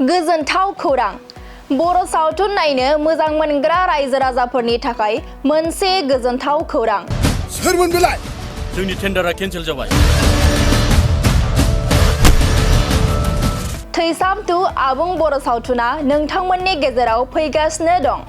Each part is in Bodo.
गोजोनथाव खौरां बर' सावथुन नायनो मोजां मोनग्रा रायजो राजाफोरनि थाखाय मोनसे गोजोनथाव खौरां सोरमोन बेलाय जोंनि टेन्डारा केन्सेल जाबाय थैसाम 2 आबुं बर' सावथुना नोंथांमोननि गेजेराव फैगासिनो दं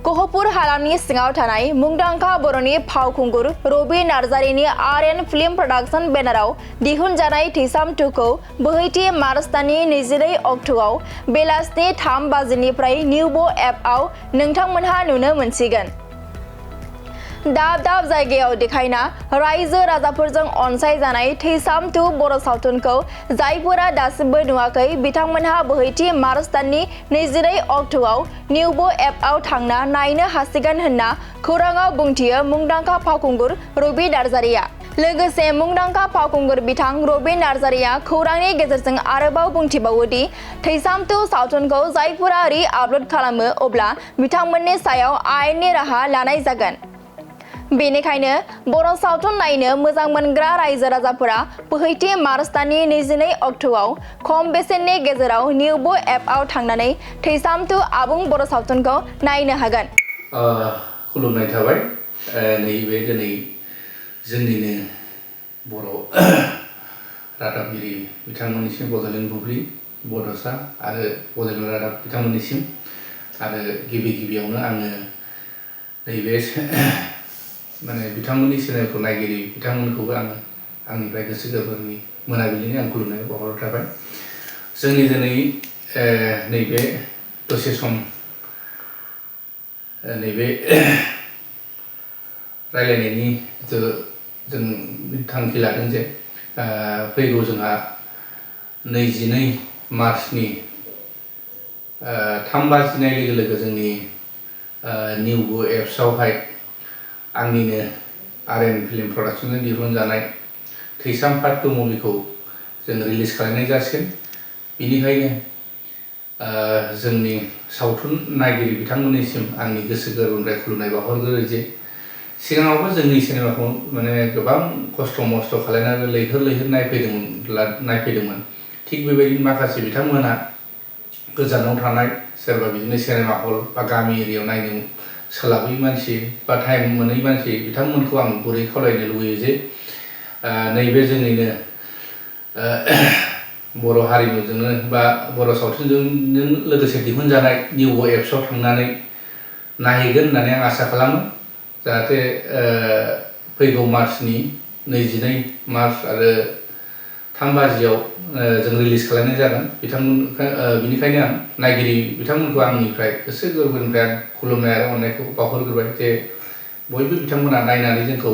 गहपुर हालामनि सिङाव थानाय मुंदांखा बर'नि फावखुंगुर रबि नार्जारिनि आर.एन. फिल्म प्रडाक्शन बेनाराव दिहुनजानाय थैसाम 2 खौ बोहैथि मार्च दाननि 22 अक्ट'आव बेलासिनि 3 बाजिनिफ्राय निउबो एपआव नोंथांमोनहा नुनो मोनसिगोन दाब दाब जायगायाव देखायना रायजो राजाफोरजों अनसायजानाय थैसाम 2 बर' सावथुनखौ जायफोरा दासिमबो नुवाखै बिथांमोनहा बोहैथि मार्च दाननि 22 अक्ट'आव निउबो एपआव थांना नायनो हासिगोन होनना खौराङाव बुंथियो मुंदांखा फावखुंगुर रबि नार्जारिया लोगोसे मुंदांखा फावखुंगुर बिथां रबि नार्जारिया खौरांनि गेजेरजों आरोबाव बुंथिबावोदि थैसाम 2 सावथुनखौ जायफोरा रि-आपल'ड खालामो अब्ला बिथांमोननि सायाव आयेननि राहा लानाय जागोन बेनिखायनो बर' सावथुन नायनो मोजां मोनग्रा रायजो राजाफोरा बोहैथि मार्च दाननि 22 अक्ट'आव खम बेसेननि गेजेराव निउबो एपआव थांनानै थैसाम 2 आबुं बर' सावथुनखौ नायनो हागोन खुलुमनाय थाबाय नैबे दिनै जोंनिनो बर' रादाबगिरि बिथांमोननिसिम बड'लेण्ड बुब्लि बड'सा आरो बड'लेण्ड रादाब बिथांमोननिसिम आरो गिबियावनो आङो नैबे माने बिथांमोननि चेनेलखौ नायगिरि बिथांमोनखौबो आङो आंनिफ्राय गोसो गोरबोनि मोनाबिलिनि आं खुलुमनाय बावहरनाय थाबाय जोंनि दिनै नैबे दसे सम नैबे रायलायनायनि जों थांखि लादों जे फैगौ जोंहा 22 मार्चनि 3 बाजिनाय लोगो लोगो जोंनि निउबो एप्सआवहाय आंनिनो आर.एन. फिल्म प्रडाक्शनजों दिहुनजानाय थैसाम पार्ट 2 मुभिखौ जों रिलिज खालामनाय जासिगोन बेनिखायनो जोंनि सावथुन नायगिरि बिथांमोननिसिम आंनि गोसो गोरबोनिफ्राय खुलुमनाय बावहरग्रोयो जे सिगाङावबो जोंनि सिनेमाखौ माने गोबां खस्थ' मस्थ' खालामनानै लैहोर नायफैदोंमोन थिग बेबायदिनो माखासे बिथांमोना गोजानाव थानाय सोरबा बिदिनो सिनेमा हल बा गामि एरियायाव नायनो सोलाबै मानसि बा टाइम मोनै मानसि बिथांमोनखौ आं गुरै खावलायनो लुबैयो जे नैबे जोंनिनो बर' हारिमुजोंनो बा बर' सावथुनजों लोगोसे दिहुनजानाय निउबो एप्सआव थांनानै नायहैगोन होननानै आं आसा खालामो जाहाथे फैगौ मार्चनि 22 मार्च आरो 3 बाजियाव जों रिलिज खालामनाय जागोन बिनिखायनो आं नायगिरि बिथांमोनखौ आंनिफ्राय गोसो गोरबोनिफ्राय आं खुलुमनाय आरो अननायखौ बावहरग्रोबाय जे बयबो बिथांमोना नायनानै जोंखौ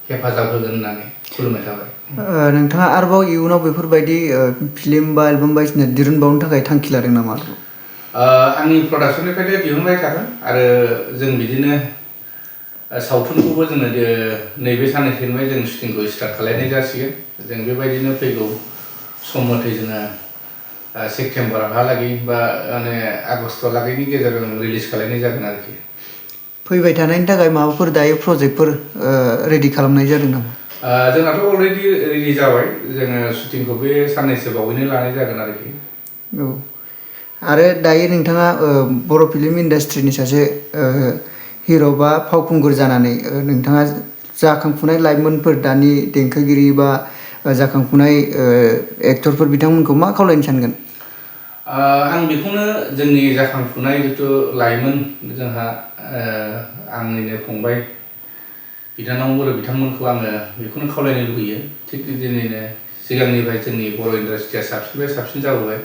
हेफाजाब होगोन होननानै खुलुमनाय थाबाय नोंथाङा आरोबाव इयुनाव बेफोरबायदि फिल्म बा एलबाम बायदिसिना दिहुनबावनो थाखाय थांखि लादों नामा आंनि प्रडाक्शननिफ्रायनो दिहुनबाय थागोन आरो जों बिदिनो सावथुनखौबो जोङो नैबे साननैसोनिफ्राय जों शुटिंखौ स्टार्ट खालामनाय जासिगोन जों बेबायदिनो फैगौ सम मथे जोङो सेप्तेम्बरहालागै बा माने आगस्टहालागैनि गेजेराव जों रिलिज खालामनाय जागोन आरोखि फैबाय थानायनि थाखाय माबाफोर दायो प्रजेक्टफोर रेडि खालामनाय जादों नामा जोंनाथ' अलरेडि रेडि जाबाय जोङो शुटिंखौ बे साननैसो बावैनो लानाय जागोन आरोखि औ आरो दायो नोंथाङा बर' फिल्म इन्डास्ट्रिनि सासे हिर' बा फावखुंगुर जानानै नोंथाङा जाखांफुनाय लाइमोनफोर दानि देंखोगिरि बा जाखांफुनाय एक्टरफोर बिथांमोनखौ मा खावलायनो सानगोन आं बेखौनो जोंनि जाखांफुनाय जिथु लाइमोन जोंहा आंनिनो फंबाय बिनानावफोर बिथांमोनखौ आङो बेखौनो खावलायनो लुबैयो थिग बिदिनो सिगांनिफ्राय जोंनि बर' इन्डास्ट्रिया साबसिननिफ्राय साबसिन जाबोबाय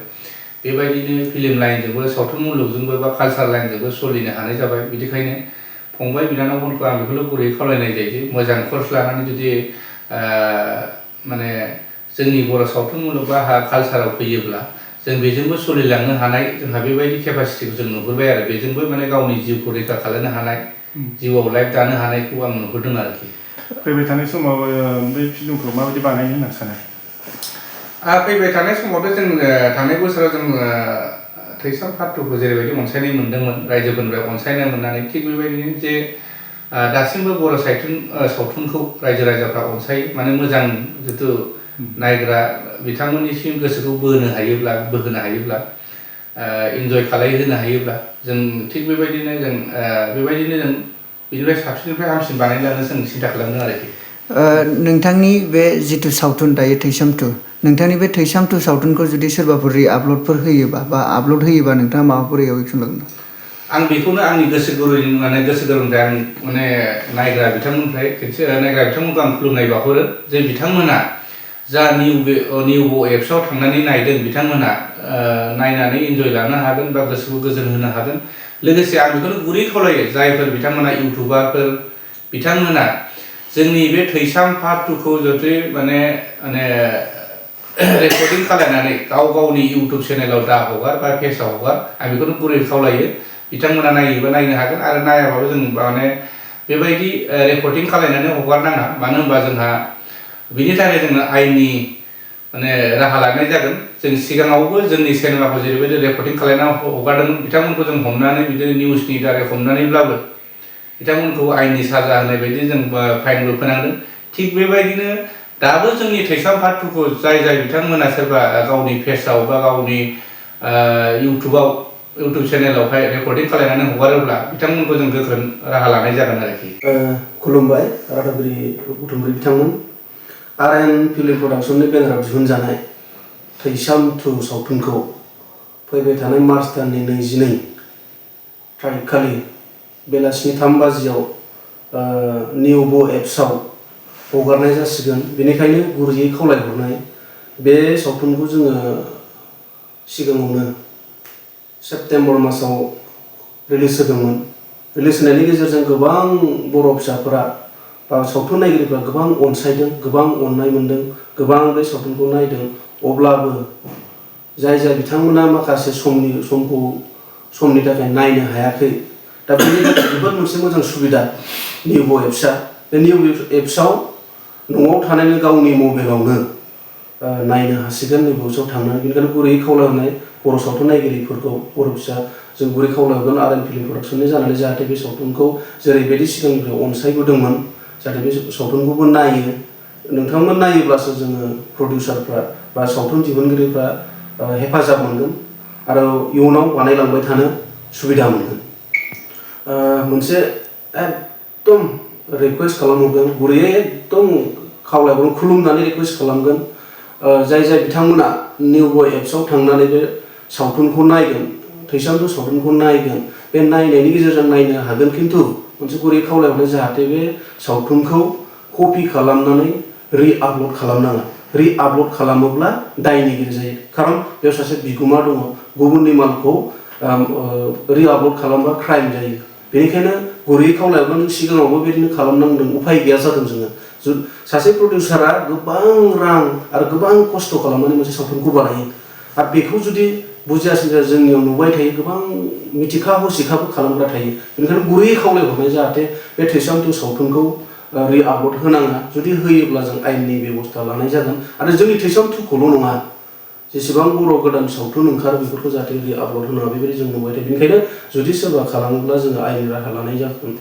बेबायदिनो फिल्म लाइनजोंबो सावथुन मुलुगजोंबो बा कालचार लाइनजोंबो सोलिनो हानाय जाबाय बिनिखायनो फंबाय बिनानावफोरखौ आं बेखौल' गुरै खावलायनाय जायो जे मोजां कर्स लानानै जुदि माने जोंनि बर' सावथुन मुलुग बा कालचाराव फैयोब्ला जों बेजोंबो सोलिलांनो हानाय जोंहा बेबायदि केपासिटिखौ जों नुहुरबाय आरो बेजोंबो माने गावनि जिउखौ रैखा खालामनो हानाय जिउआव लाइफ दानो हानायखौ आं नुहुरदों आरोखि फैबाय थानाय समाव बे फिल्मखौ माबायदि बानायनो होनना सानो फैबाय थानाय समावथ' जों थांनाय बोसोराव जों थैसाम पार्ट 2 खौ जेरैबायदि अनसायनाय मोन्दोंमोन रायजोफोरनिफ्राय अनसायनाय मोननानै थिग बेबायदिनो जे दासिमबो बर' सावथुनखौ रायजो राजाफ्रा अनसायो माने मोजां जिथु नायग्रा बिथांमोननिसिम गोसोखौ बोहोनो हायोब्ला इन्जय खालायहोनो हायोब्ला जों थिग बेबायदिनो जों बिनिफ्राय साबसिननिफ्राय हामसिन बानायलांनो जों सिन्था खालामदों आरोखि। नोंथांनि बे जिथु सावथुन दायो थैसाम 2 नोंथांनि बे थैसाम 2 सावथुनखौ जुदि सोरबाफोर रि-आपल'डफोर होयोबा बा आपल'ड होयोबा नोंथाङा माबाफोर एक्सन लागोन? आं बेखौनो आंनि गोसो गोरबोनिफ्राय आं माने नायग्रा बिथांमोनखौ आं खुलुमनाय बावहरो जे बिथांमोना जा निउबो एप्सआव थांनानै नायदों बिथांमोना नायनानै इन्जय लानो हागोन बा गोसोखौ गोजोन होनो हागोन। लोगोसे आं बेखौनो गुरै खावलायो जायफोर बिथांमोना इउटुबारफोर बिथांमोना जोंनि बे थैसाम पार्ट 2 खौ जुदि माने रेकर्डिं खालायनानै गावनि इउटुब चेनेलाव दा हगार बा पेजआव हगार आं बेखौनो गुरै खावलायो। बिथांमोना नायोबा नायनो हागोन आरो नायाबाबो जों माने बेबायदि रेकर्डिं खालायनानै हगारनाङा। मानो होनबा जोंहा बिनि थाखाय जोङो आयेननि माने राहा लानाय जागोन। जों सिगाङावबो जोंनि सिनेमाखौ जेरैबायदि रेकर्डिं खालायनानै हगारदोंमोन बिथांमोनखौ जों हमनानै बिदिनो निउसनि दारै हमनानैब्लाबो बिथांमोनखौ आयेननि साजा होनाय बायदि जों फाइनबो फोनांदों। थिग बेबायदिनो दाबो जोंनि थैसाम पार्ट 2 खौ जाय बिथांमोना सोरबा गावनि पेजआव बा गावनि इउटुब चेनेलावहाय रेकर्डिं खालायनानै हगारोब्ला बिथांमोनखौ जों गोख्रों राहा लानाय जागोन आरोखि। खुलुमबाय रादाबगिरि बुथुमगिरि बिथांमोन। आरएन फिल्म प्रडाक्शननि बेनाराव दिहुनजानाय थैसाम 2 सावथुनखौ फैबाय थानाय मार्च दाननि 22 थारिखखालि बेलासिनि 3 बाजियाव निउबो एप्सआव हगारनाय जासिगोन। बेनिखायनो गुरैयै खावलायहरनाय बे सावथुनखौ जोङो सिगाङावनो सेप्तेम्बर मासाव रिलिज होदोंमोन। रिलिज होनायनि गेजेरजों गोबां बर' फिसाफोरा बा सावथुन नायगिरिफ्रा गोबां अनसायदों, गोबां अननाय मोनदों, गोबां बे सावथुनखौ नायदों। अब्लाबो जाय बिथांमोना माखासे समनि थाखाय नायनो हायाखै, दा बेनि थाखाय जोबोद मोनसे मोजां सुबिदा निउबो एप्सआ। बे निउबो एप्सआव न'आव थानायनि गावनि मबाइलावनो नायनो हासिगोन निउबो एप्सआव थांनानै। बेनिखायनो गुरैयै खावलायहरनाय बर' सावथुन नायगिरिफोरखौ, बर' फिसा जों गुरै खावलायहरगोन आरएन फिल्म प्रडाक्शननि जानानै जाहाथे बे सावथुनखौ जेरैबायदि सिगांनिफ्राय अनसायबोदोंमोन जाहाथे बे सावथुनखौबो नायो। नोंथांमोन नायोब्लासो जोङो प्रडिउसारफ्रा बा सावथुन दिहुनगिरिफ्रा हेफाजाब मोनगोन आरो इयुनाव बानायलांबाय थानो सुबिदा मोनगोन। मोनसे एकदम रिकुवेस्ट खालामहरगोन, गुरैयै एकदम खावलायहरगोन, खुलुमनानै रिकुवेस्ट खालामगोन जाय बिथांमोना निउबो एप्सआव थांनानै बे सावथुनखौ नायगोन, थैसाम 2 सावथुनखौ नायगोन। बे नायनायनि गेजेरजों नायनो हागोन, खिन्थु मोनसे गुरै खावलायहरनाय जाहाथे बे सावथुनखौ कपि खालामनानै रि-आपल'ड खालामनाङा। रि-आपल'ड खालामोब्ला दायनिगिरि जायो। खारन बेयाव सासे बिगुमा दङ, गुबुननि मालखौ रि-आपल'ड खालामबा क्राइम जायो। बेनिखायनो गुरैयै खावलायहरगोन। सिगाङावबो बेबायदिनो खालामनांदों, उफाय गैया जादों जोङो। सासे प्रडिउसारा गोबां रां आरो गोबां खस्थ' खालामनानै मोनसे सावथुनखौ बानायो आरो बेखौ जुदि बुजियासिनो जोंनियाव नुबाय थायो, गोबां मिथिखा हसिखाबो खालामग्रा थायो। बेनिखायनो गुरैयै खावलायहरनाय जाहाथे बे थैसाम 2 सावथुनखौ रि-आपल'ड होनाङा। जुदि होयोब्ला जों आयेननि बेब'स्था लानाय जागोन आरो जोंनि थैसाम 2 खौल' नङा, जेसेबां बर' गोदान सावथुन ओंखारो बेफोरखौ जाहाथे रि-आपल'ड होनाङा बेबायदि जों नुबाय थायो। बेनिखायनो जुदि सोरबा खालामोब्ला जोङो आयेननि राहा लानाय जागोन।